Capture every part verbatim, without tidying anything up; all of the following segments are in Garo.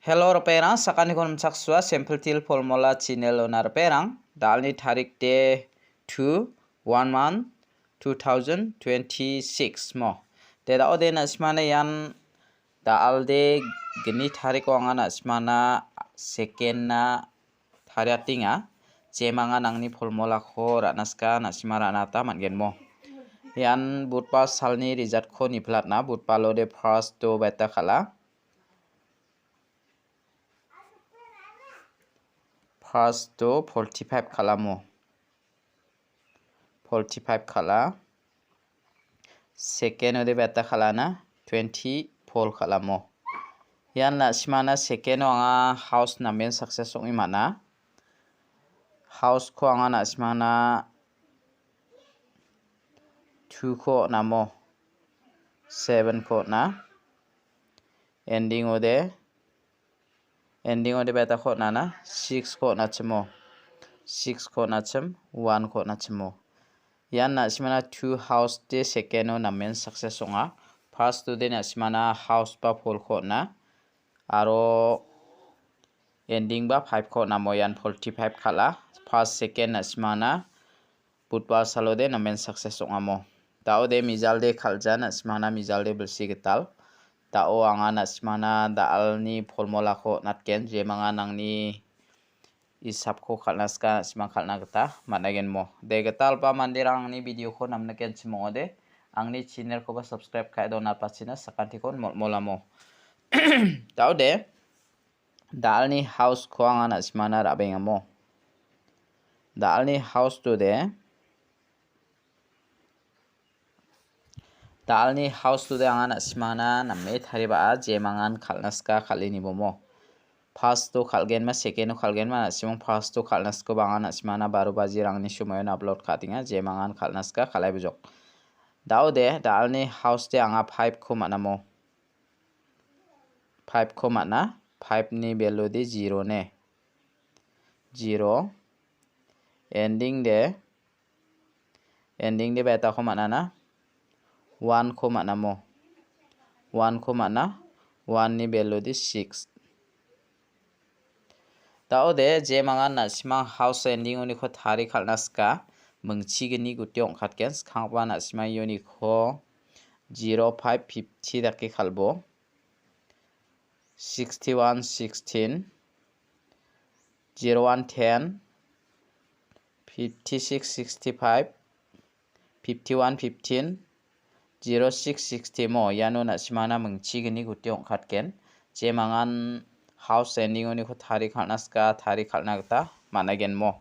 Hello, ripengrang, sakantikon nimchaksua, Simple Teer Formula channel-ona ripengrang. Da·alni tarik de two, one month, two thousand twenty-six mo. De da·ode na·simana ian da·alde gni tariko anga na·simana second-na tariatenga. Jemanga nangni formulako ra·na sika na·sima ra·na gita man·gen mo. Ian Budbar salni result-ko niplatna, Budbalo de first-o beta kal·a. First-o forty-five kal·amo. Forty-five kal·a. Second-o de beta kal·ana, twenty-four kal·amo. Ian na·simana second-o anga house namen success ong·e man·a. House-ko anga na·simana two-ko on·amo. Seven-ko on·a. Ending-o de Ending-o de beta-ko on·ana, six-ko on·achimo. Six-ko on·achim, one-ko on·achimo. Ian na·simana two house de second-o namen success ong·a. First-o de na·simana house ba four-ko on·a. Aro ending ba five-ko on·amo, ian forty-five kal·a. First, second na·simana Budbar salode namen success ong·amo. Da·ode mijalde kal·ja na·simana mijalde bilsi gital. Da·o anga na·simana da·alni formulako on·atgen, jemanga nangni isapko kal·na sika na·sima kal·na gita man·agenmo. De gitalba manderang angni video-ko namnikenchim ong·ode, angni channel-koba subscribe ka·e donatpachina sakantikon mol·molamo. Da·ode, da·alni house-ko anga na·simana ra·bengamo. Da·alni house-o de, da·alni house-o de anga na·simana name tariba·a, jemangan kal·na sika kal·e nibomo. First-o kal·genba, second-o kal·genba, na·simang first-o kal·na sikoba anga na·simana baro bajirangni somoion upload ka·tenga, jemangan kal·na sika kal·ai bojok. Da·ode, da·alni house-de anga five-ko man·amo. Five-ko man·a, five-ni value-de zero ne. Zero. Ending de, ending de beta-ko man·ana. One-ko man·amo. One-ko man·a, one-ni value-de six. Da·ode, jemangan na·simang house ending-oniko tari kal·na sika, mingchigni guti ong·katgen, skangba na·simang uniko zero five fifty dake kal·bo. Sixty-one sixteen, zero one ten, fifty-six sixty-five, fifty-one fifteen, zero six sixty mo, iano na·simana mingchigni guti ong·katgen. Jemangan house ending-oniko tari kal·na sika, tari kal·na gita man·agenmo.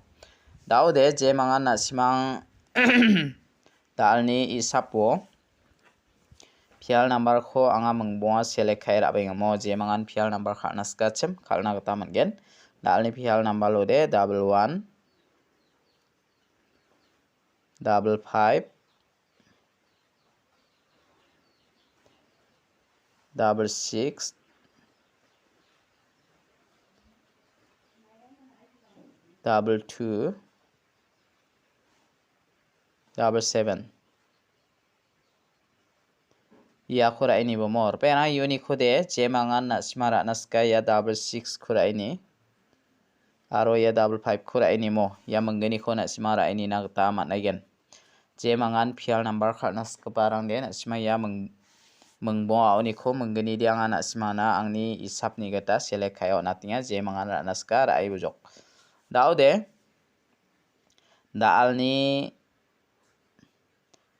Da·ode, jemangan na·simang da·alni isapo pial number-ko anga mingbonga select ka·e ra·bengamo, jemangan pial number kal·na sikachim kal·na gita man·gen. Da·alni pial number-ode double one, double five, double six, double two, double seven. Iako ra·e nibomo. Ripengrang uniko de, jemangan na·sima ra·na sika ia double six-ko ra·e ni. Aro ia double five-ko ra·e nimo. Ia mingginiko na·sima ra·e nina gita man·aigen. Jemangan pial number kal·na sikgiparang de, na·sima ia ming-, mingbonga uniko minggini de anga na·simana angni isapni gita select ka·e on·atenga. Jemangan ra·na sika ra·e bojok. Da·ode, da·alni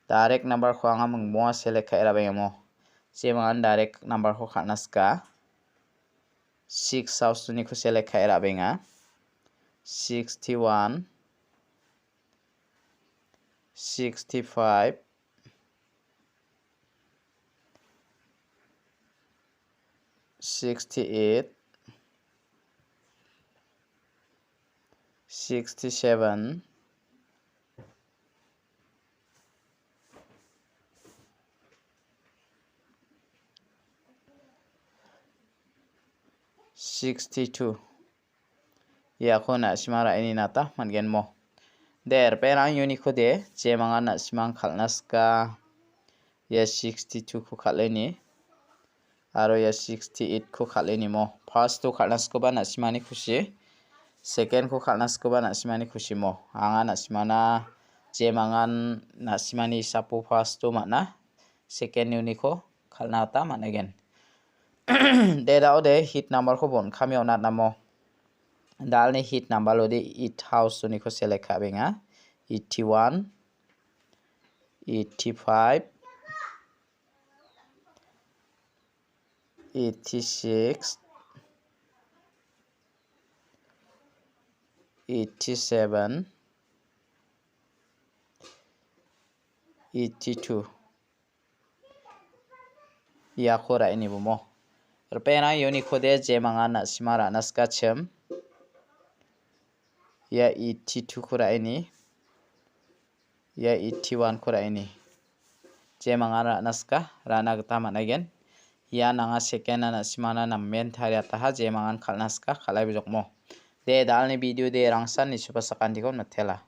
direct number-ko anga mingbonga select ka·e ra·bengamo. Jemangan direct number-ko kal·na sika. Six house-oniko select ka·e ra·benga. Sixty-one, sixty-five, sixty-eight, sixty-seven, sixty-two. Iako na·sima ra·e ninata man·genmo. De, ripengrang uniko de, jemangan na·simang kal·na sika. Ia sixty-two-ko kal·e ni. Aro ia sixty-eight-ko kal·e nimo. First-o kal·na sikoba na·simani kusi. Second-ko kal·na sikoba na·simani kusimo. Anga na·simana jemangan na·simani hisapo first-o man·a. Second uniko kal·na gita man·egen. De, da·ode hit number-ko bon·kami on·atnamo. Dalni hit number-ode eight house uniko select ka·benga. Eighty-one, eighty-five, eighty-six, eighty-seven, eighty-two. Iako ra·e nibomo. Ripengrang uniko de jemangan na·sima ra·na sikachim. Ia eighty-two-ko ra·e ni. Ia eighty-one-ko ra·e ni. Jemangan ra·na sika, ra·na gita man·aigen. Ia nanga second-na na·simana namen tariataha jemangan kal·na sika, kal·ai bijokmo. De, dalni video de rangsan nisupa sakantikon matela.